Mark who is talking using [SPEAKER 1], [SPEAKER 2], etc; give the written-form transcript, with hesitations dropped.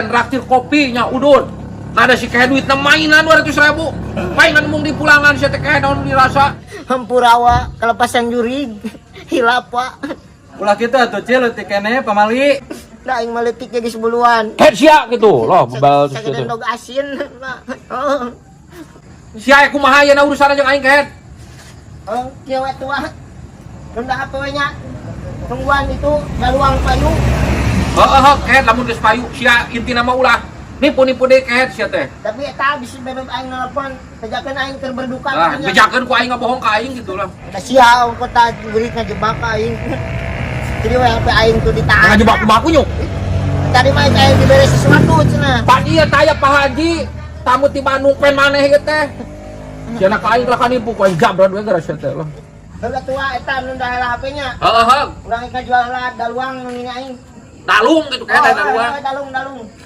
[SPEAKER 1] Traktir kopi nya udud. Nah, ada si kayak duit mainan 200 ribu. Mainan mung di pulangan sia teh, kayak naon dirasa.
[SPEAKER 2] Hampura, Wa, kelepasan jurig. Hilap, Pak.
[SPEAKER 3] Ulah kitu atuh, Cil, leutik keneh pamali.
[SPEAKER 2] Da aing mah leutik ge geus buluan.
[SPEAKER 1] Kayak sia gitu loh, bebal terus
[SPEAKER 2] Sagede
[SPEAKER 1] gitu.
[SPEAKER 2] Endog asin, Pak. Oh.
[SPEAKER 1] Sia kumaha ayeuna urusan jeung aing, Kehed?
[SPEAKER 2] Oh, kieu we tua. Nunda apa we nya? Tungguan itu daluang payu.
[SPEAKER 1] Heeh, heuh, Kehed, lamun geus payu sia intina mah ulah nipu-nipu deui, Kehed, sia teh.
[SPEAKER 2] Tapi eta bisa bebek aing nelpon, bejakeun aing keur berduka.
[SPEAKER 1] Lah,
[SPEAKER 2] katanya.
[SPEAKER 1] Bejakeun ku aing ngabohong ka aing gitu lah.
[SPEAKER 2] Da sia kota jurig ngajebak ka aing. Jadi we HP aing tuh ditahan.
[SPEAKER 1] Ngajebak kumaha kunyuk?
[SPEAKER 2] Tadi mah aing dibere sesuatu cenah.
[SPEAKER 1] Pak, iya taya Pak Haji, tamu ti Bandung pen maneh ieu teh. Sia ka aing lah nipu ku aing jabrat we gara sia teh lah.
[SPEAKER 2] Heula tua eta nunda heula HP-nya.
[SPEAKER 1] Heeh, heuh.
[SPEAKER 2] Urang ka jual heula daluang nu aing.
[SPEAKER 1] Dalung gitu kayak
[SPEAKER 2] Oh,
[SPEAKER 1] daluang.
[SPEAKER 2] oh, dalung dalung.